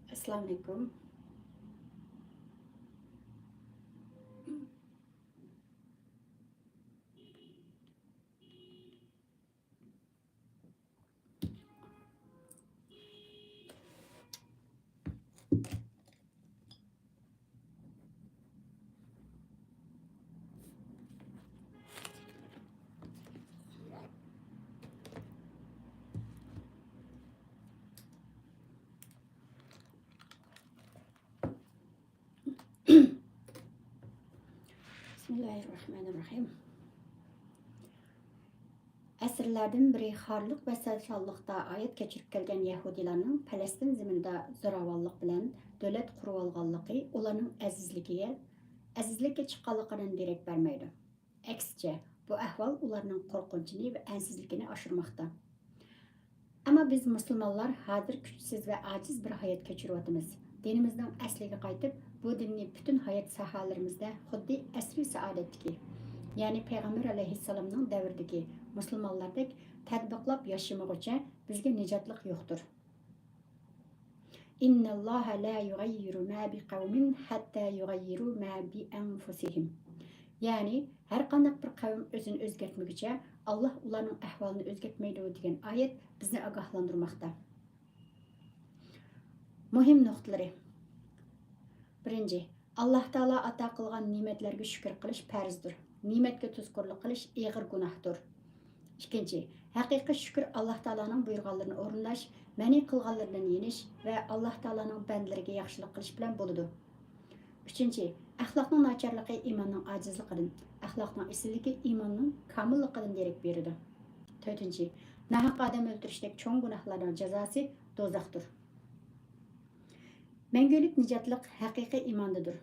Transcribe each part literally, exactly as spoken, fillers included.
ئەسسالامۇئەلەيكۇم. بىسمىللاھىررەھمانىررەھىم. ئەسىرلەردىن بېرى خارلىق ۋە سەرسانلىقتا ھايات كەچۈرۈپ كەلگەن يەھۇدىيلارنىڭ پەلەستىن زېمىنىدا زوراۋانلىق بىلەن دۆلەت قۇرۇۋالغانلىقى ئۇلارنىڭ ئەزىزلىكىگە، ئەزىزلىككە چىققانلىقىدىن دېرەك بەرمەيدۇ. ئەكسىچە، بۇ ئەھۋال ئۇلارنىڭ قورقۇنچىنى ۋە ئەنسىزلىكىنى ئاشۇرماقتا. ئەمما بىز مۇسۇلمانلار ھازىر كۈچسىز ۋە ئاجىز بىر ھايات كەچۈرۈۋاتىمىز. دىنىمىزنىڭ ئەسلىگە قايتىپ، بۇ دىننى پۈتۈن ھايات ساھەلىرىمىزدە خۇددى ئەسرى سائادەتتىكى، يەنى پەيغەمبەر ئەلەيھىسسالامنىڭ دەۋرىدىكى مۇسۇلمانلاردەك تەتبىقلاپ ياشىمىغۇچە بىزگە نىجاتلىق يوقتۇر. إن الله لا يغير ما بقوم حتى يغيروا ما بأنفسهم. يەنى، ھەرقانداق بىر قەۋم ئۆزىنى ئۆزگەرتمىگۈچە، ئاللاھ ئۇلارنىڭ ئەھۋالىنى ئۆزگەرتمەيدۇ، دېگەن ئايەت بىزنى ئاگاھلاندۇرماقتا. مۇھىم نۇقتىلىرى. بىرىنچى، ئاللاھ تائالا ئاتا قىلغان نېمەتلەرگە شۈكۈر قىلىش پەرزدۇر. نېمەتكە تۇزكورلۇق قىلىش ئېغىر گۇناھتۇر. ئىككىنچى، ھەقىقىي شۈكۈر ئاللاھ تائالانىڭ بۇيرۇغانلىرىنى ئورۇنداش، مەنئى قىلغانلىرىدىن يېنىش ۋە ئاللاھ تائالانىڭ بەندىلىرىگە ياخشىلىق قىلىش بىلەن بولىدۇ. ئۈچىنچى، ئەخلاقنىڭ ناچارلىقى ئىماننىڭ ئاجىزلىقىدىن، ئەخلاقنىڭ ئېسىللىكى ئىماننىڭ كامىللىقىدىن دېرەك بېرىدۇ. تۆتىنچى، ناھەق ئادەم ئۆلتۈرۈشتەك چوڭ گۇناھلارنىڭ جازاسى دوزاختۇر. مەڭگۈلۈك نىجاتلىق ھەقىقىي ئىماندىدۇر.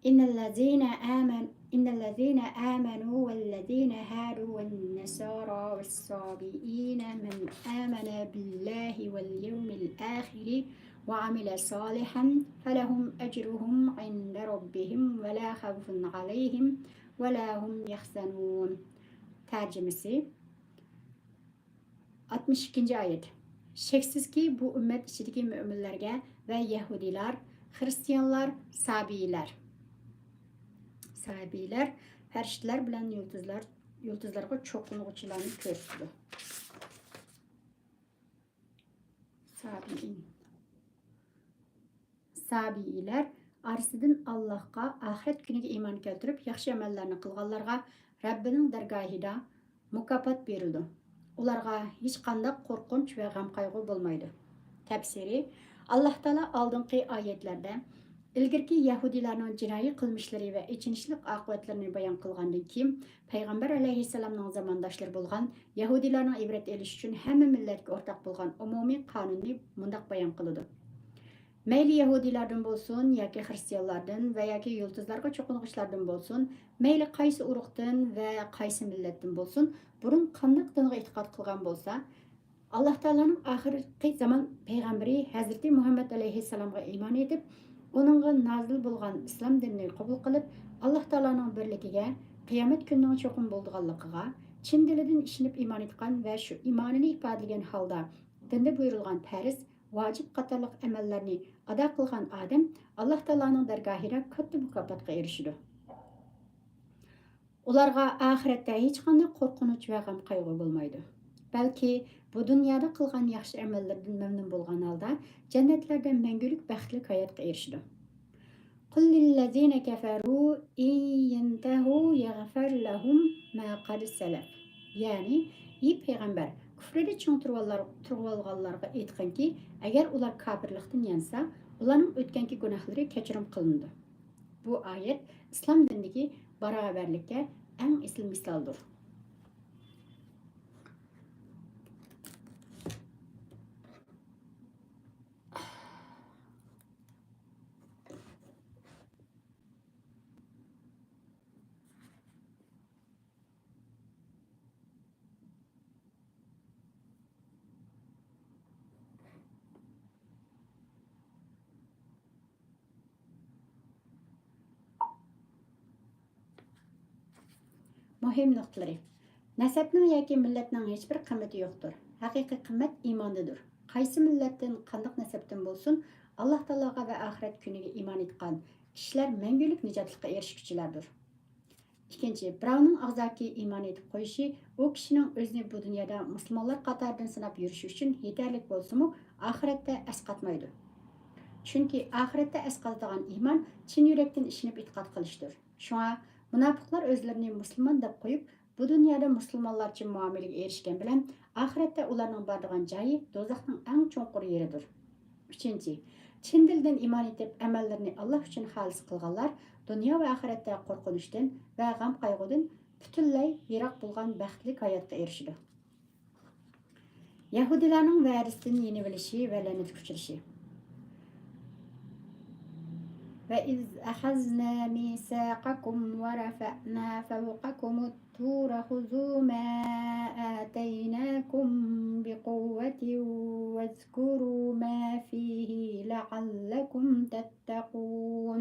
إن الذين آمن-، إن الذين آمنوا والذين هادوا والنصارى والصابئين من آمن بالله واليوم الآخر وعمل صالحا فلهم أجرهم عند ربهم ولا خوف عليهم ولا هم يحزنون. تەرجىمىسى. ئاتمىش ئىككىنچى ئايەت. شەكسىزكى، بۇ ئۈممەت ئىچىدىكى مۆمىنلەرگە ۋە يەھۇدىيلار، خىرىستىيانلار، سابىيلار، سابىيلار پەرىشتىلەر بىلەن يۇلتۇزلار، يۇلتۇزلارغا چوقۇنغۇچىلارنى كۆرسىتىدۇ. سابىئىن. سابىئىلەر ئارىسىدىن ئاللاھقا، ئاخىرەت كۈنىگە ئىمان كەلتۈرۈپ، ياخشى ئەمەللەرنى قىلغانلارغا رەببىنىڭ دەرگاھىدا مۇكاپات بېرىلىدۇ. ئۇلارغا ھېچقانداق قورقۇنچ ۋە غەم-قايغۇ بولمايدۇ. تەپسىرى، ئاللاھ تائالا ئالدىنقى ئايەتلەردە ئىلگىرىكى يەھۇدىيلارنىڭ جىنايى قىلمىشلىرى ۋە ئېچىنىشلىق ئاقىۋەتلىرىنى بايان قىلغاندىن كېيىن، پەيغەمبەر ئەلەيھىسسالامنىڭ زامانداشلىرى بولغان يەھۇدىيلارنىڭ ئىبرەت ئېلىشى ئۈچۈن ھەممە مىللەتكە ئورتاق بولغان ئومۇمىي قانۇننى مۇنداق بايان قىلىدۇ: مەيلى يەھۇدىيلاردىن بولسۇن ياكى خىرىستىيانلاردىن ۋە ياكى يۇلتۇزلارغا چوقۇنغۇچىلاردىن بولسۇن، مەيلى قايسى ئۇرۇقتىن ۋە قايسى مىللەتتىن بولسۇن، بۇرۇن قانداق دىنغا ئېتىقاد قىلغان بولسا، ئاللاھ تائالانىڭ ئاخىرقى زامان پەيغەمبىرى ھەزرىتى مۇھەممەد ئەلەيھىسسالامغا ئىمان ئېيتىپ، ئۇنىڭغا نازىل بولغان ئىسلام دىنىنى قوبۇل قىلىپ، ئاللاھ تائالانىڭ بىرلىكىگە، قىيامەت كۈنىنىڭ چوقۇم بولىدىغانلىقىغا چىن دىلىدىن ئىشىنىپ ئىمان ئېيتقان ۋە شۇ ئىمانىنى ئىپادىلىگەن ھالدا دىندا بۇيرۇلغان پەرز، ۋاجىپ قاتارلىق ئەمەللەرنى ئادا قىلغان ئادەم ئاللاھ تائالانىڭ دەرگاھىدا كاتتا مۇكاپاتقا ئېرىشىدۇ. ئۇلارغا ئاخىرەتتە ھېچقانداق قورقۇنچ ۋە غەم-قايغۇ بولمايدۇ. بەلكى بۇ دۇنيادا قىلغان ياخشى ئەمەللىرىدىن مەمنۇن بولغان ھالدا جەننەتلەردە مەڭگۈلۈك بەختلىك ھاياتقا ئېرىشىدۇ. قل للذين كفروا إن ينتهوا يغفر لهم ما قد سلف. يەنى، ئى پەيغەمبەر، كۇفرىدە چىڭ تۇرۇۋالار-، تۇرۇۋالغانلارغا ئېيتقىنكى، ئەگەر ئۇلار كاپىرلىقتىن يانسا، ئۇلارنىڭ ئۆتكەنكى گۇناھلىرى كەچۈرۈم قىلىنىدۇ. بۇ ئايەت ئىسلام دىنىدىكى باراۋەرلىككە ئەڭ ئېسىل مىسالدۇر. مۇھىم نۇقتىلىرى. نەسەبنىڭ ياكى مىللەتنىڭ ھېچبىر قىممىتى يوقتۇر. ھەقىقىي قىممەت ئىماندىدۇر. قايسى مىللەتتىن، قانداق نەسەبتىن بولسۇن، ئاللاھ تائالاغا ۋە ئاخىرەت كۈنىگە ئىمان ئېيتقان كىشىلەر مەڭگۈلۈك نىجاتلىققا ئېرىشكۈچىلەردۇر. ئىككىنچى، بىراۋنىڭ ئاغزاكى ئىمان ئېيتىپ قويۇشى ئۇ كىشىنىڭ ئۆزىنى بۇ دۇنيادا مۇسۇلمانلار قاتارىدىن ساناپ يۈرۈشى ئۈچۈن يېتەرلىك بولسىمۇ، ئاخىرەتتە ئەسقاتمايدۇ. چۈنكى ئاخىرەتتە ئەسقاتىدىغان ئىمان چىن يۈرەكتىن ئىشىنىپ ئېتىقاد قىلىشتۇر. شۇڭا مۇناپىقلار ئۆزلىرىنى مۇسۇلمان دەپ قويۇپ، بۇ دۇنيادا مۇسۇلمانلارچە مۇئامىلىگە ئېرىشكەن بىلەن، ئاخىرەتتە ئۇلارنىڭ بارىدىغان جايى دوزاخنىڭ ئەڭ چوڭقۇر يېرىدۇر. ئۈچىنچى، چىن دىلدىن ئىمان ئېيتىپ، ئەمەللىرىنى ئاللاھ ئۈچۈن خالىس قىلغانلار دۇنيا ۋە ئاخىرەتتە قورقۇنچتىن ۋە غەم-قايغۇدىن پۈتۈنلەي يىراق بولغان بەختلىك ھاياتقا ئېرىشىدۇ. يەھۇدىيلارنىڭ ۋەدىسىدىن يېنىۋېلىشى ۋە لەنەتكە ئۇچرىشى. وإذ أخذنا ميثاقكم ورفعنا فوقكم الطور خذوا ما آتيناكم بقوة واذكروا ما فيه لعلكم تتقون.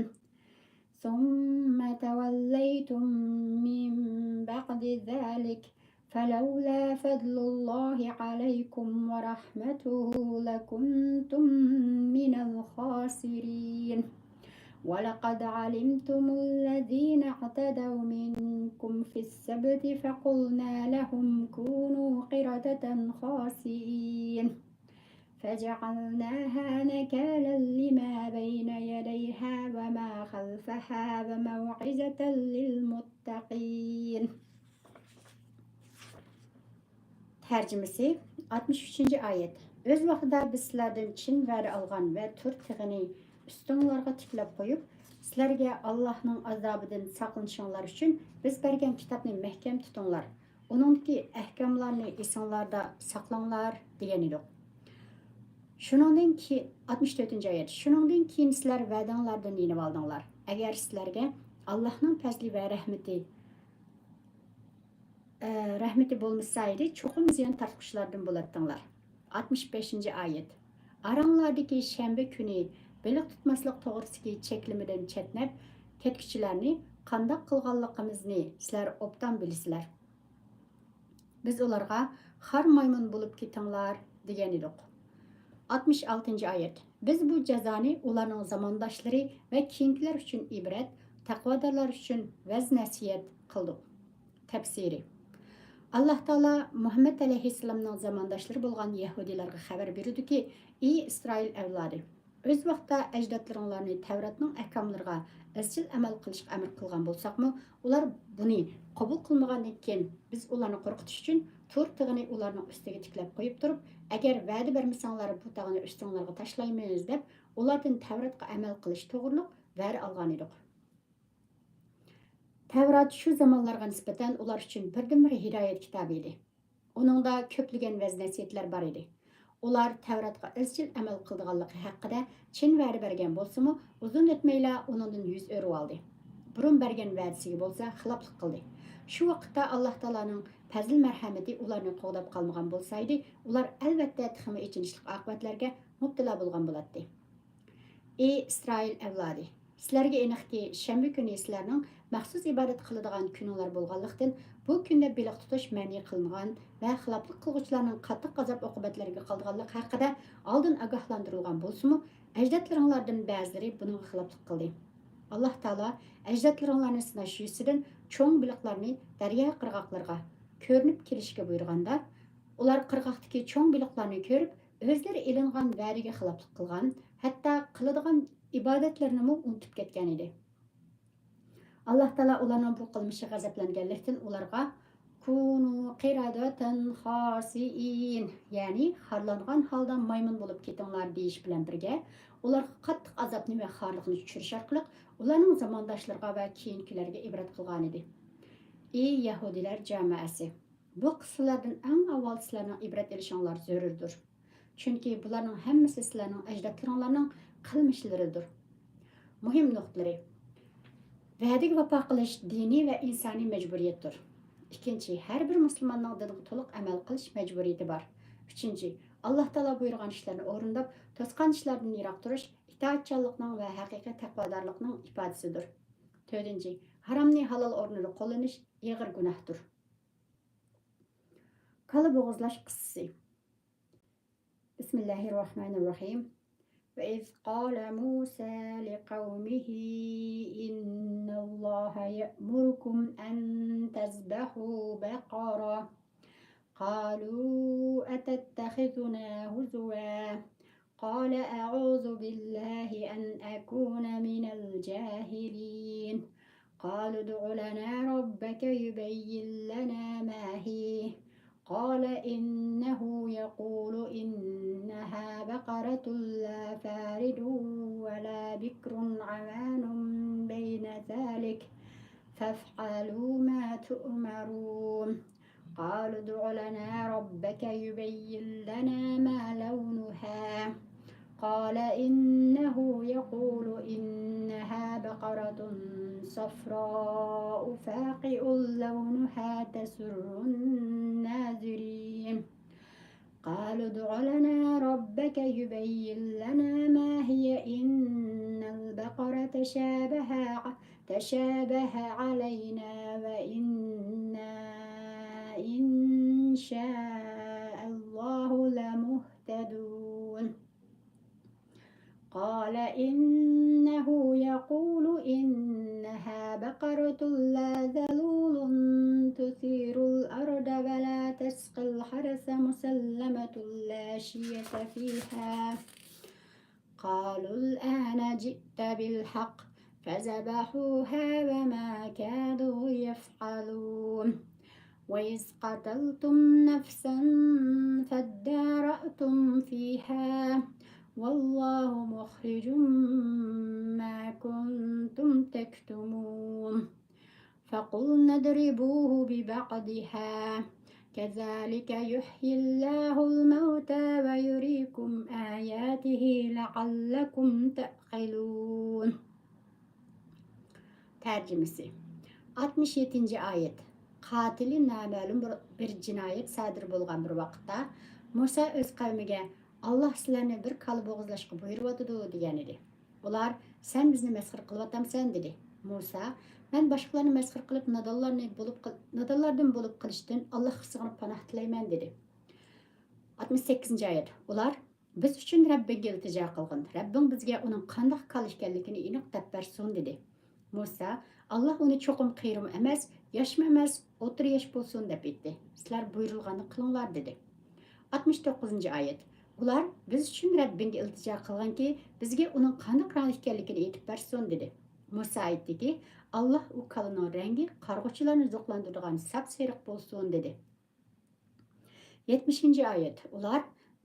ثم توليتم من بعد ذلك فلولا فضل الله عليكم ورحمته لكنتم من الخاسرين. ولقد علمتم الذين اعتدوا منكم في السبت فقلنا لهم كونوا قردة خاسئين. فجعلناها نكالا لما بين يديها وما خلفها وموعظة للمتقين. تەرجىمىسى. ئاتمىش ئۈچىنچى ئايەت. ئۆز ۋاقتىدا بىز سىلەردىن چىن ۋەدە ئالغان ۋە تۇر تېغىنى ئۈستۈڭلارغا تىكلەپ قويۇپ، سىلەرگە ئاللاھنىڭ ئازابىدىن ساقلىنىشىڭلار ئۈچۈن بىز بەرگەن كىتابنى مەھكەم تۇتۇڭلار، ئۇنىڭدىكى ئەھكاملارنى ئېسىڭلاردا ساقلاڭلار، دېگەن ئىدۇق. شۇنىڭدىن كېيىن، ئاتمىش تۆتىنچى ئايەت، شۇنىڭدىن كېيىن سىلەر ۋەدەڭلاردىن يېنىۋالدىڭلار. ئەگەر سىلەرگە ئاللاھنىڭ پەزلى ۋە رەھمىتى، ئە، رەھمىتى بولمىسا ئىدى، چوقۇم زىيان تارتقۇچىلاردىن بولاتتىڭلار. ئاتمىش بەشىنچى ئايەت، ئاراڭلاردىكى شەنبە كۈنى بېلىق تۇتماسلىق توغرىسىدىكى چەكلىمىدىن چەتنەپ كەتكۈچىلەرنى قانداق قىلغانلىقىمىزنى سىلەر ئوبدان بىلىسىلەر. بىز ئۇلارغا خار مايمۇن بولۇپ كېتىڭلار دېگەن ئىدۇق. ئاتمىش ئالتىنچى ئايەت، بىز بۇ جازانى ئۇلارنىڭ زامانداشلىرى ۋە كېيىنكىلەر ئۈچۈن ئىبرەت، تەقۋادارلار ئۈچۈن ۋەز-نەسىھەت قىلدۇق. تەپسىرى. ئاللاھ تائالا مۇھەممەد ئەلەيھىسسالامنىڭ زامانداشلىرى بولغان يەھۇدىيلارغا خەۋەر بېرىدۇكى، ئى ئىسرائىل ئەۋلادى! ئۆز ۋاقتىدا ئەجدادلىرىڭلارنى تەۋراتنىڭ ئەھكاملىرىغا ئىزچىل ئەمەل قىلىشقا ئەمر قىلغان بولساقمۇ، ئۇلار بۇنى قوبۇل قىلمىغاندىن كېيىن، بىز ئۇلارنى قورقۇتۇش ئۈچۈن تۇر تېغىنى ئۇلارنىڭ ئۈستىگە تىكلەپ قويۇپ تۇرۇپ، ئەگەر ۋەدە بەرمىسەڭلار، بۇ تاغنى ئۈستۈڭلارغا تاشلايمىز، دەپ، ئۇلاردىن تەۋراتقا ئەمەل قىلىش توغرۇلۇق ۋەدە ئالغان ئىدۇق. تەۋرات شۇ زامانلارغا نىسبەتەن ئۇلار ئۈچۈن بىردىنبىر ھىدايەت كىتابى ئىدى. ئۇنىڭدا كۆپلىگەن ۋەز-نەسىھەتلەر بار ئىدى. ئۇلار تەۋراتقا ئىزچىل ئەمەل قىلىدىغانلىقى ھەققىدە چىن ۋەدە بەرگەن بولسىمۇ، ئۇزۇن ئۆتمەيلا ئۇنىڭدىن يۈز ئۆرۈۋالدى. بۇرۇن بەرگەن ۋەدىسىگە بولسا خىلاپلىق قىلدى. شۇ ۋاقىتتا ئاللاھ تائالانىڭ پەزىل-مەرھەمىتى ئۇلارنى قوغداپ قالمىغان بولسايدى، ئۇلار ئەلۋەتتە تېخىمۇ ئېچىنىشلىق ئاقىۋەتلەرگە مۇپتىلا بولغان بولاتتى. ئى ئىسرائىل ئەۋلادى! سىلەرگە ئېنىقكى، شەنبە كۈنى سىلەرنىڭ مەخسۇس ئىبادەت قىلىدىغان كۈنۈڭلار بولغانلىقتىن، بۇ كۈندە بېلىق تۇتۇش مەنئى قىلىنغان ۋە خىلاپلىق قىلغۇچىلارنىڭ قاتتىق ئازاب-ئوقۇبەتلىرىگە قالىدىغانلىقى ھەققىدە ئالدىن ئاگاھلاندۇرۇلغان بولسىمۇ، ئەجدادلىرىڭلاردىن بەزىلىرى بۇنىڭغا خىلاپلىق قىلدى. ئاللاھ تائالا ئەجدادلىرىڭلارنى سىناش يۈزىسىدىن چوڭ بېلىقلارنى دەريا قىرغاقلىرىغا كۆرۈنۈپ كېلىشكە بۇيرۇغاندا، ئۇلار قىرغاقتىكى چوڭ بېلىقلارنى كۆرۈپ، ئۆزلىرى ئېلىنغان ۋەدىگە خىلاپلىق قىلغان، ھەتتا قىلىدىغان ئىبادەتلىرىنىمۇ ئۇنتۇپ كەتكەن ئىدى. ئاللاھ تائالا ئۇلارنىڭ بۇ قىلمىشىغا غەزەپلەنگەنلىكتىن، ئۇلارغا كونوا قردة خاسئين، يەنى خارلانغان ھالدا مايمۇن بولۇپ كېتىڭلار، دېيىش بىلەن بىرگە، ئۇلارغا قاتتىق ئازابنى ۋە خارلىقنى چۈشۈرۈش ئارقىلىق، ئۇلارنىڭ زامانداشلىرىغا ۋە كېيىنكىلەرگە ئىبرەت قىلغانىدى. ئى يەھۇدىيلار جامائەسى! بۇ قىسسىلاردىن ئەڭ ئاۋۋال سىلەرنىڭ ئىبرەت ئېلىشىڭلار زۆرۈردۇر. چۈنكى بۇلارنىڭ ھەممىسى سىلەرنىڭ ئەجدادلىرىڭلارنىڭ قىلمىشلىرىدۇر. مۇھىم نۇقتىلىرى. ۋەدىگە ۋاپا قىلىش دىنىي ۋە ئىنسانىي مەجبۇرىيەتتۇر. ئىككىنچى، ھەر بىر مۇسۇلماننىڭ دىنغا تولۇق ئەمەل قىلىش مەجبۇرىيىتى بار. ئۈچىنچى، ئاللاھ تائالا بۇيرۇغان ئىشلارنى ئورۇنداپ، توسقان ئىشلاردىن يىراق تۇرۇش ئىتائەتچانلىقنىڭ ۋە ھەقىقىي تەقۋادارلىقنىڭ ئىپادىسىدۇر. تۆتىنچى، ھارامنى ھالال ئورنىدا قوللىنىش ئېغىر گۇناھتۇر. كالا بوغۇزلاش قىسسىسى. بىسمىللاھىررەھمانىررەھىم. وإذ قال موسى لقومه إن الله يأمركم أن تذبحوا بقرة قالوا أتتخذنا هزوا قال أعوذ بالله أن أكون من الجاهلين. قالوا ادع لنا ربك يبين لنا ما هي. قال إنه يقول إنها بقرة لا فارض ولا بكر عوان بين ذلك فافعلوا ما تؤمرون. قالوا ادع لنا ربك يبين لنا ما لونها. قال إنه يقول إنها بقرة صفراء فاقع لونها تسر الناظرين. قالوا ادع لنا ربك يبين لنا ما هي إن البقر تشابه تشابه علينا وإنا إن شاء الله لمهتدون. قال إنه يقول إنها بقرة لا ذلول تثير الأرض ولا تسقي الحرث مسلمة لا شية فيها. قالوا الآن جئت بالحق فذبحوها وما كادوا يفعلون. وإذ قتلتم نفسا فادارأتم فيها والله مخرج ما كنتم تكتمون. فقلنا اضربوه ببعضها كذلك يحيي الله الموتى ويريكم آياته لعلكم تعقلون. تەرجىمىسى. ئاتمىش يەتتىنچى ئايەت. قاتىلى نامەلۇم بىر، بىر جىنايەت سادىر بولغان بىر ۋاقىتتا مۇسا ئۆز قەۋمىگە، «ئاللاھ سىلەرنى بىر كالا بوغۇزلاشقا بۇيرۇۋاتىدۇ» دېگەن ئىدى. ئۇلار، «سەن بىزنى مەسخىرە قىلىۋاتامسەن؟» دېدى. مۇسا، «مەن باشقىلارنى مەسخىرە قىلىپ، نادانلارنى بولۇپ قىل-، نادانلاردىن بولۇپ قېلىشتىن ئاللاھقا سىغىنىپ پاناھ تىلەيمەن» دېدى. ئاتمىش سەككىزىنچى ئايەت. ئۇلار، «بىز ئۈچۈن رەببىڭگە ئىلتىجا قىلغىن، رەببىڭ بىزگە ئۇنىڭ قانداق كالا ئىكەنلىكىنى ئېنىق دەپ بەرسۇن» دېدى. مۇسا، «ئاللاھ ئۇنى چوقۇم قېرىمۇ ئەمەس، ياشمۇ ئەمەس، ئوتتۇرا ياش بولسۇن دەپ ئېيتتى. سىلەر بۇيرۇلغاننى قىلىڭلار» دېدى. ئاتمىش توققۇزىنچى ئايەت. ئۇلار، «بىز ئۈچۈن رەببىڭگە ئىلتىجا قىلغىنكى، بىزگە ئۇنىڭ قانداق رەڭدە ئىكەنلىكىنى ئېيتىپ بەرسۇن» دېدى. مۇسا ئېيتتىكى، «ئاللاھ ئۇ كالىنىڭ رەڭگى قارىغۇچىلارنى زوقلاندۇرىدىغان ساپسېرىق بولسۇن» دېدى. يەتمىشىنچى ئايەت. ئۇلار،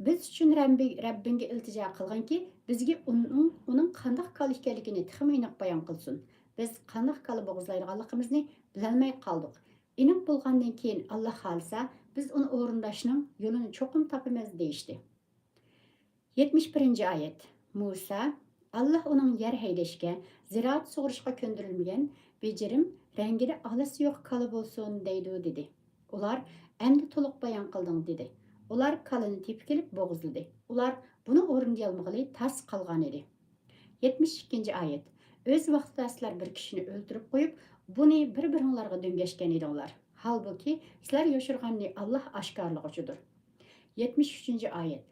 «بىز ئۈچۈن رەببى-، رەببىڭگە ئىلتىجا قىلغىنكى، بىزگە ئۇنىڭ، ئۇنىڭ قانداق كالا ئىكەنلىكىنى تېخىمۇ ئېنىق بايان قىلسۇن. بىز قانداق كالا بوغۇزلايدىغانلىقىمىزنى بىلەلمەي قالدۇق. ئېنىق بولغاندىن كېيىن، ئاللاھ خالىسا، بىز ئۇنى ئورۇنداشنىڭ يولىنى چوقۇم تاپىمىز» دېيىشتى. يەتمىش بىرىنچى ئايەت. مۇسا، «ئاللاھ ئۇنىڭ يەر ھەيدەشكە، زىرائەت سۇغۇرۇشقا كۆندۈرۈلمىگەن بېجىرىم، رەڭگىدە ئالىسى يوق كالا بولسۇن» دەيدۇ دېدى. ئۇلار، «ئەمدى تولۇق بايان قىلدىڭ» دېدى. ئۇلار كالىنى تېپىپ كېلىپ بوغۇزلىدى. ئۇلار بۇنى ئورۇندىيالمىغىلى تاس قالغان ئىدى. يەتمىش ئىككىنچى ئايەت. «ئۆز ۋاقتىدا سىلەر بىر كىشىنى ئۆلتۈرۈپ قويۇپ، بۇنى بىر-بىرىڭلارغا دۆڭگەشكەن ئىدىڭلار. ھالبۇكى، سىلەر يوشۇرغاننى ئاللاھ ئاشكارىلىغۇچىدۇر.» يەتمىش ئۈچىنچى ئايەت.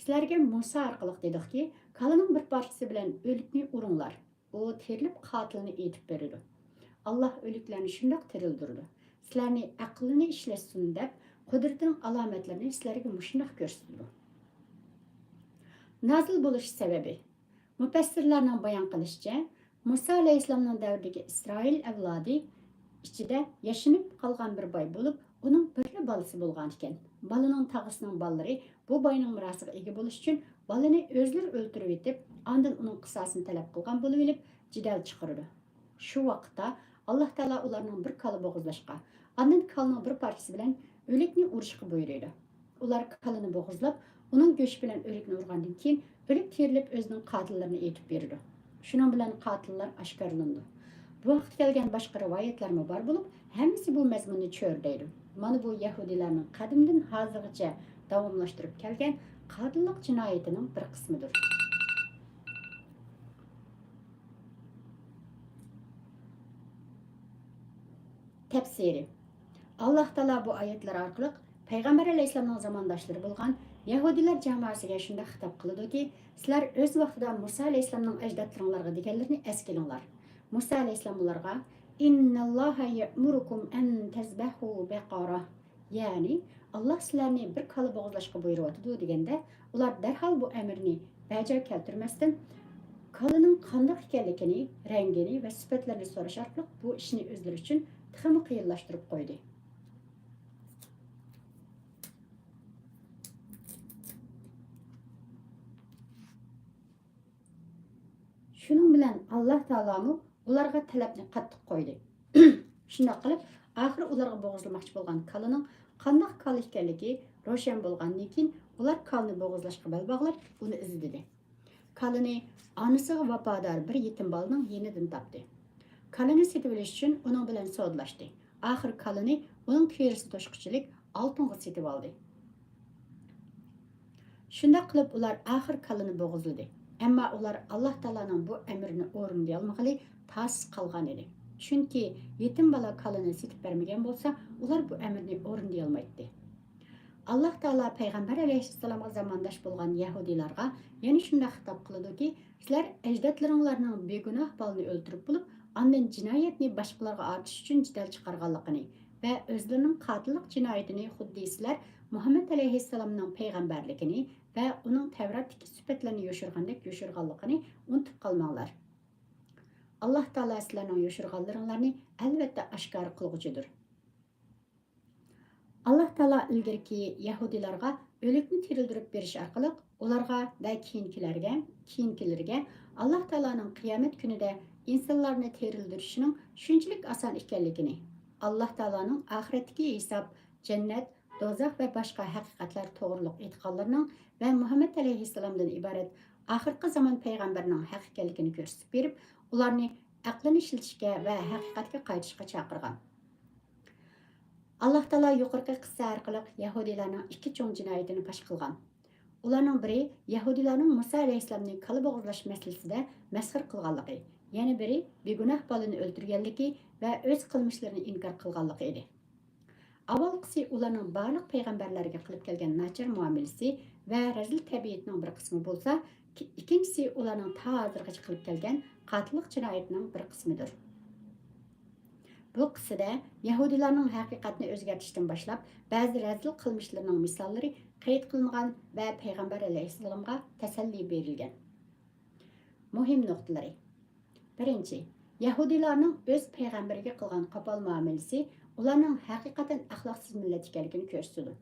«سىلەرگە مۇسا ئارقىلىق دېدۇقكى، كالىنىڭ بىر پارچىسى بىلەن ئۆلۈكنى ئۇرۇڭلار. ئۇ تىرىلىپ قاتىلىنى ئېيتىپ بېرىدۇ. ئاللاھ ئۆلۈكلەرنى شۇنداق تىرىلدۈرىدۇ. سىلەرنى ئەقلىنى ئىشلەتسۇن دەپ، قۇدرىتىنىڭ ئالامەتلىرىنى سىلەرگە مۇشۇنداق كۆرسىتىدۇ.» نازىل بولۇش سەۋەبى. مۇپەسسىرلارنىڭ بايان قىلىشىچە، مۇسا ئەلەيھىسسالامنىڭ دەۋرىدىكى ئىسرائىل ئەۋلادى ئىچىدە ياشىنىپ قالغان بىر باي بولۇپ، ئۇنىڭ بىرلا بالىسى بولغانىكەن. بالىنىڭ تاغىسىنىڭ بالىلىرى بۇ باينىڭ مىراسىغا ئىگە بولۇش ئۈچۈن بالىنى ئۆزلىرى ئۆلتۈرۈۋېتىپ، ئاندىن ئۇنىڭ قىساسىنى تەلەپ قىلغان بولۇۋېلىپ، جېدەل چىقىرىدۇ. شۇ ۋاقىتتا ئاللاھ تائالا ئۇلارنىڭ بىر كالا بوغۇزلاشقا، ئاندىن كالىنىڭ بىر پارچىسى بىلەن ئۆلۈكنى ئۇرۇشقا بۇيرۇيدۇ. ئۇلار كالىنى بوغۇزلاپ، ئۇنىڭ گۆشى بىلەن ئۆلۈكنى ئۇرغاندىن كېيىن، ئۆلۈك تىرىلىپ ئۆزىنىڭ قاتىللىرىنى ئېيتىپ بېرىدۇ. شۇنىڭ بىلەن قاتىللار ئاشكارىلىنىدۇ. بۇ ھەقتە كەلگەن باشقا رىۋايەتلەرمۇ بار بولۇپ، ھەممىسى بۇ مەزمۇننى چۆرىدەيدۇ. مانا بۇ يەھۇدىيلارنىڭ قەدىمدىن ھازىرغىچە داۋاملاشتۇرۇپ كەلگەن قاتىللىق جىنايىتىنىڭ بىر قىسمىدۇر. تەپسىرى. ئاللاھ تائالا بۇ ئايەتلەر ئارقىلىق پەيغەمبەر ئەلەيھىسسالامنىڭ زامانداشلىرى بولغان يەھۇدىيلار جامائەسىگە شۇنداق خىتاب قىلىدۇكى، سىلەر ئۆز ۋاقتىدا مۇسا ئەلەيھىسسالامنىڭ ئەجدادلىرىڭلارغا دېگەنلىرىنى ئەسكە ئېلىڭلار. مۇسا ئەلەيھىسسالام ئۇلارغا، «ئىنناللاھە يەئمۇرۇكۇم ئەن تەزبەھۇ بەقارە.» يەنى، «ئاللاھ سىلەرنى بىر كالا بوغۇزلاشقا بۇيرۇۋاتىدۇ» دېگەندە، ئۇلار دەرھال بۇ ئەمرنى بەجا كەلتۈرمەستىن، كالىنىڭ قانداق ئىكەنلىكىنى، رەڭگىنى ۋە سۈپەتلىرىنى سوراش ئارقىلىق بۇ ئىشنى ئۆزلىرى ئۈچۈن تېخىمۇ قىيىنلاشتۇرۇپ قويدى. شۇنىڭ بىلەن ئاللاھ تائالامۇ ئۇلارغا تەلەپنى قاتتىق قويدى. شۇنداق قىلىپ، ئاخىرى ئۇلارغا بوغۇزلىماقچى بولغان كالىنىڭ قانداق كالا ئىكەنلىكى روشەن بولغاندىن كېيىن، ئۇلار كالىنى بوغۇزلاشقا بەل باغلاپ، ئۇنى ئىزدىدى. كالىنى ئانىسىغا ۋاپادار بىر يېتىم بالىنىڭ يېنىدىن تاپتى. كالىنى سېتىۋېلىش ئۈچۈن ئۇنىڭ بىلەن سودىلاشتى. ئاخىرى كالىنى ئۇنىڭ تېرىسى توشقۇچىلىك ئالتۇنغا سېتىۋالدى. شۇنداق قىلىپ ئۇلار ئاخىر كالىنى بوغۇزلىدى. ئەمما ئۇلار ئاللاھ تائالانىڭ بۇ ئەمرىنى ئورۇندىيالمىغىلى تاسىس قالغان ئىدى. چۈنكى يېتىم بالا كالىنى سېتىپ بەرمىگەن بولسا، ئۇلار بۇ ئەمرنى ئورۇندىيالمايتتى. ئاللاھ تائالا پەيغەمبەر ئەلەيھىسسالامغا زامانداش بولغان يەھۇدىيلارغا يەنە شۇنداق خىتاب قىلىدۇكى، سىلەر ئەجدادلىرىڭلارنىڭ بىگۇناھ بالىنى ئۆلتۈرۈپ بولۇپ، ئاندىن جىنايەتنى باشقىلارغا ئارتىش ئۈچۈن جېدەل چىقارغانلىقىنى ۋە ئۆزلىرىنىڭ قاتىللىق جىنايىتىنى خۇددى سىلەر مۇھەممەد ئەلەيھىسسالامنىڭ پەيغەمبەرلىكىنى ۋە ئۇنىڭ تەۋراتتىكى سۈپەتلىرىنى يوشۇرغاندەك يوشۇرغانلىقىنى ئۇنتۇپ قالماڭلار. ئاللاھ تائالا سىلەرنىڭ يوشۇرغانلىرىڭلارنى ئەلۋەتتە ئاشكارا قىلغۇچىدۇر. ئاللاھ تائالا ئىلگىرىكى يەھۇدىيلارغا ئۆلۈكنى تىرىلدۈرۈپ بېرىش ئارقىلىق ئۇلارغا ۋە كېيىنكىلەرگە، كېيىنكىلىرىگە ئاللاھ تائالانىڭ قىيامەت كۈنىدە ئىنسانلارنى تىرىلدۈرۈشىنىڭ شۇنچىلىك ئاسان ئىكەنلىكىنى، ئاللاھ تائالانىڭ ئاخىرەتتىكى ھېساب، جەننەت، دوزاخ ۋە باشقا ھەقىقەتلەر توغرۇلۇق ئېيتقانلىرىنىڭ ۋە مۇھەممەد ئەلەيھىسسالامدىن ئىبارەت ئاخىرقى زامان پەيغەمبىرىنىڭ ھەق ئىكەنلىكىنى كۆرسىتىپ بېرىپ، ئۇلارنى ئەقلىنى ئىشلىتىشكە ۋە ھەقىقەتكە قايتىشقا چاقىرغان. ئاللاھ تائالا يۇقىرىقى قىسسە ئارقىلىق يەھۇدىيلارنىڭ ئىككى چوڭ جىنايىتىنى پاش قىلغان. ئۇلارنىڭ بىرى يەھۇدىيلارنىڭ مۇسا ئەلەيھىسسالامنى كالا بوغۇزلاش مەسىلىسىدە مەسخىرە قىلغانلىقى، يەنە بىرى بىگۇناھ بالىنى ئۆلتۈرگەنلىكى ۋە ئۆز قىلمىشلىرىنى ئىنكار قىلغانلىقى ئىدى. ئاۋۋالقىسى ئۇلارنىڭ بارلىق پەيغەمبەرلەرگە قىلىپ كەلگەن ناچار مۇئامىلىسى ۋە رەزىل تەبىئىتىنىڭ بىر قىسمى بولسا، ئىككىنچىسى ئۇلارنىڭ تا ھازىرغىچە قىلىپ كەلگەن قاتىللىق جىنايىتىنىڭ بىر قىسمىدۇر. بۇ قىسسىدە يەھۇدىيلارنىڭ ھەقىقەتنى ئۆزگەرتىشتىن باشلاپ، بەزى رەزىل قىلمىشلىرىنىڭ مىساللىرى قەيت قىلىنغان ۋە پەيغەمبەر ئەلەيھىسسالامغا تەسەللى بېرىلگەن. مۇھىم نۇقتىلىرى. بىرىنچى، يەھۇدىيلارنىڭ ئۆز پەيغەمبىرىگە قىلغان قوپال مۇئامىلىسى ئۇلارنىڭ ھەقىقەتەن ئەخلاقسىز مىللەت ئىكەنلىكىنى كۆرسىتىدۇ.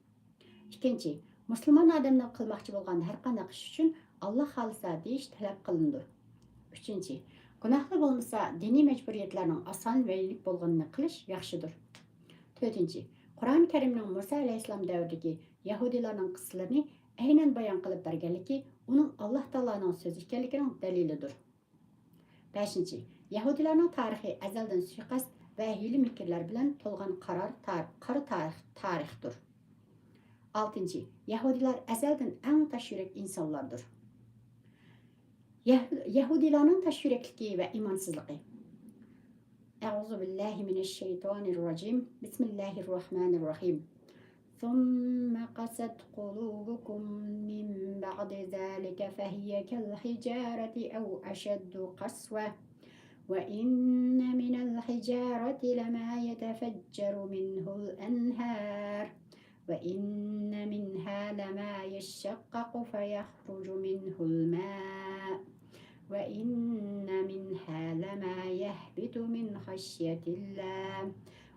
ئىككىنچى، مۇسۇلمان ئادەمنىڭ قىلماقچى بولغان ھەرقانداق ئىش ئۈچۈن «ئاللا خالىسا» دېيىش تەلەپ قىلىنىدۇ. ئۈچىنچى، گۇناھلا بولمىسا، دىنىي مەجبۇرىيەتلەرنىڭ ئاسان ۋە يېنىك بولغىنىنى قىلىش ياخشىدۇر. تۆتىنچى، قۇرئان كەرىمنىڭ مۇسا ئەلەيھىسسالام دەۋرىدىكى يەھۇدىيلارنىڭ قىسسىلىرىنى ئەينەن بايان قىلىپ بەرگەنلىكى ئۇنىڭ ئاللا تائالانىڭ سۆزى ئىكەنلىكىنىڭ دەلىلىدۇر. بەشىنچى، يەھۇدىيلارنىڭ تارىخى ئەزەلدىن سۇيىقەست ۋە ھىيلە-مىكىرلەر بىلەن تولغان قارار تار-، قارا تارىخ، تارىختۇر. ئالتىنچى، يەھۇدىيلار ئەزەلدىن ئەڭ تاش يۈرەك ئىنسانلاردۇر. يەھ-، يەھۇدىيلارنىڭ تاش يۈرەكلىكى ۋە ئىمانسىزلىقى. أعوذ بالله من الشيطان الرجيم. بسم الله الرحمن الرحيم. ثم قست قلوبكم من بعد ذلك فهي كالحجارة أو أشد قسوة، وإن من الحجارة لما يتفجر منه الأنهار، وإن منها لما يشقق فيخرج منه الماء، وإن منها لما يهبط من خشية الله،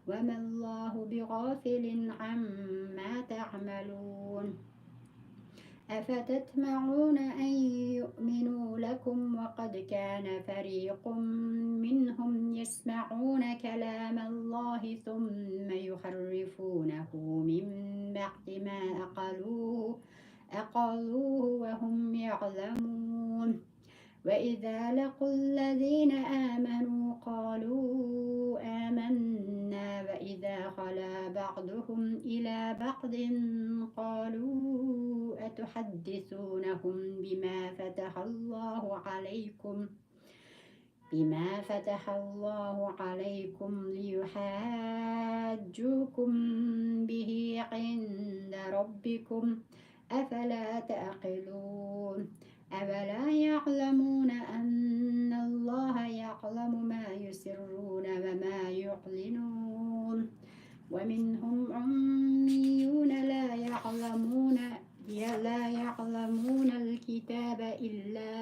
وما الله بغافل عما تعملون. أفتطمعون أن يؤمنوا لكم وقد كان فريق منهم يسمعون كلام الله ثم يحرفونه من بعد ما عقلوه، عقلوه وهم يعلمون. وإذا لقوا الذين آمنوا قالوا آمنا وإذا خلا بعضهم إلى بعض قالوا أتحدثونهم بما فتح الله عليكم بما فتح الله عليكم ليحاجوكم به عند ربكم، أفلا تعقلون؟ أولا يعلمون أن الله يعلم ما يسرون وما يعلنون؟ ومنهم أميون لا يعلمون، لا يعلمون الكتاب إلا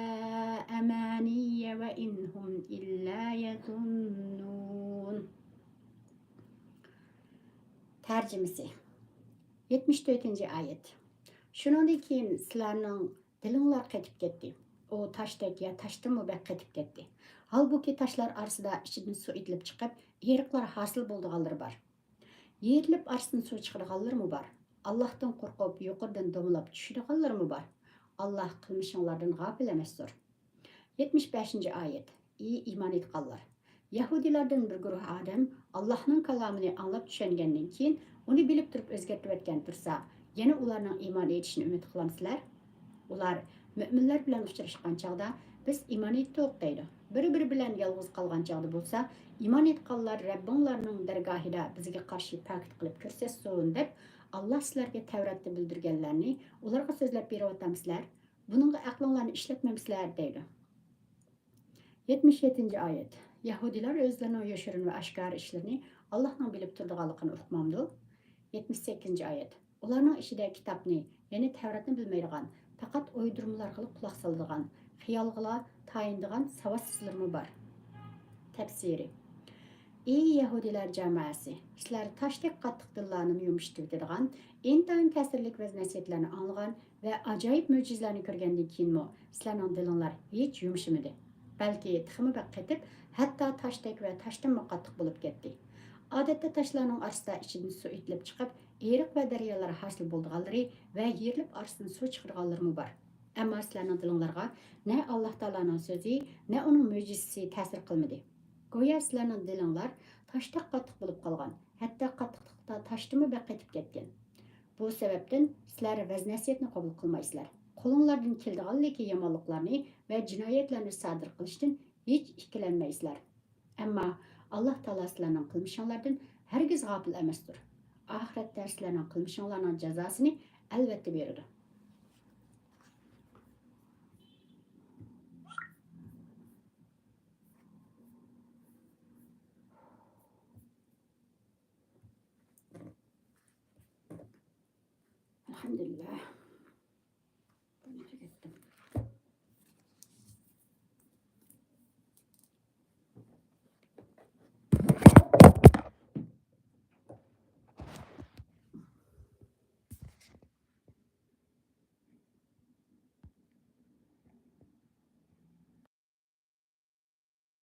أماني وإن هم إلا يظنون. تەرجىمىسى. يەتمىش تۆتىنچى ئايەت. شۇنىڭدىن كېيىن سىلەرنىڭ دىلىڭلار قېتىپ كەتتى. ئۇ تاشتەك يا تاشتىنمۇ بەك قېتىپ كەتتى. ھالبۇكى، تاشلار ئارىسىدا ئىچىدىن سۇ ئېتىلىپ چىقىپ، ئېرىقلار ھاسىل بولىدىغانلىرى بار. يېرىلىپ ئارىسىدىن سۇ چىقىدىغانلىرىمۇ بار. ئاللاھتىن قورقۇپ، يۇقىرىدىن دومىلاپ چۈشىدىغانلىرىمۇ بار. ئاللاھ قىلمىشىڭلاردىن غاپىل ئەمەستۇر. يەتمىش بەشىنچى ئايەت. ئى ئىمان ئېيتقانلار! يەھۇدىيلاردىن بىر گۇرۇھ ئادەم ئاللاھنىڭ كالامىنى ئاڭلاپ چۈشەنگەندىن كېيىن، ئۇنى بىلىپ تۇرۇپ ئۆزگەرتىۋەتكەن تۇرسا، يەنە ئۇلارنىڭ ئىمان ئېيتىشىنى ئۈمىد قىلامسىلەر؟ ئۇلار مۆمىنلەر بىلەن ئۇچراشقان چاغدا، بىز ئىمان ئېيتتۇق دەيدۇ. بىر-بىرى بىلەن يالغۇز قالغان چاغدا بولسا، ئىمان ئېيتقانلار رەببىڭلارنىڭ دەرگاھىدا بىزگە قارشى پاكىت قىلىپ كۆرسەتسۇن دەپ، ئاللاھ سىلەرگە تەۋراتتا بىلدۈرگەنلەرنى ئۇلارغا سۆزلەپ بېرىۋاتامسىلەر؟ بۇنىڭغا ئەقلىڭلارنى ئىشلەتمەمسىلەر دەيدۇ. يەتمىش يەتتىنچى ئايەت. يەھۇدىيلار ئۆزلىرىنىڭ يوشۇرۇن ۋە ئاشكارا ئىشلىرىنى ئاللاھنىڭ بىلىپ تۇرىدىغانلىقىنى ئۇقمامدۇ؟ يەتمىش سەككىزىنچى ئايەت. ئۇلارنىڭ ئىچىدە كىتابنى، يەنى تەۋراتنى بىلمەيدىغان، پەقەت ئويدۇرمىلارغىلا قۇلاق سالىدىغان، خىيالغىلا تايىنىدىغان ساۋاتسىزلىرىمۇ بار. تەپسىرى. ئى يەھۇدىيلار جامائەسى! سىلەر تاشتەك قاتتىق دىللارنىمۇ يۇمشىتىۋېتىدىغان، ئىنتايىن تەسىرلىك ۋەز-نەسىھەتلەرنى ئاڭلىغان ۋە ئاجايىپ مۆجىزىلەرنى كۆرگەندىن كېيىنمۇ سىلەرنىڭ دىلىڭلار ھېچ يۇمشىمىدى، بەلكى تېخىمۇ بەك قېتىپ، ھەتتا تاشتەك ۋە تاشتىنمۇ قاتتىق بولۇپ كەتتى. ئادەتتە تاشلارنىڭ ئارىسىدا ئىچىدىن سۇ ئېتىلىپ چىقىپ، ئېرىق ۋە دەريالار ھاسىل بولىدىغانلىرى ۋە يېرىلىپ ئارىسىدىن سۇ چىقىدىغانلىرىمۇ بار. ئەمما سىلەرنىڭ دىلىڭلارغا نە ئاللاھ تائالانىڭ سۆزى، نە ئۇنىڭ مۆجىزىسى تەسىر قىلمىدى. گويا سىلەرنىڭ دىلىڭلار تاشتەك قاتتىق بولۇپ قالغان، ھەتتا قاتتىقلىقتا تاشتىنمۇ بەك قېتىپ كەتكەن. بۇ سەۋەبتىن سىلەر ۋەز-نەسىھەتنى قوبۇل قىلمايسىلەر. قولۇڭلاردىن كېلىدىغانلىكى يامانلىقلارنى ۋە جىنايەتلەرنى سادىر قىلىشتىن ھېچ ئىككىلەنمەيسىلەر. ئەمما ئاللاھ تائالا سىلەرنىڭ قىلمىشىڭلاردىن ھەرگىز غاپىل ئەمەستۇر. ئاخىرەتتە سىلەرنىڭ قىلمىشىڭلارنىڭ جازاسىنى ئەلۋەتتە بېرىدۇ. ئەلھەمدۇلىللاھ. بىرىنچى كەتتىم.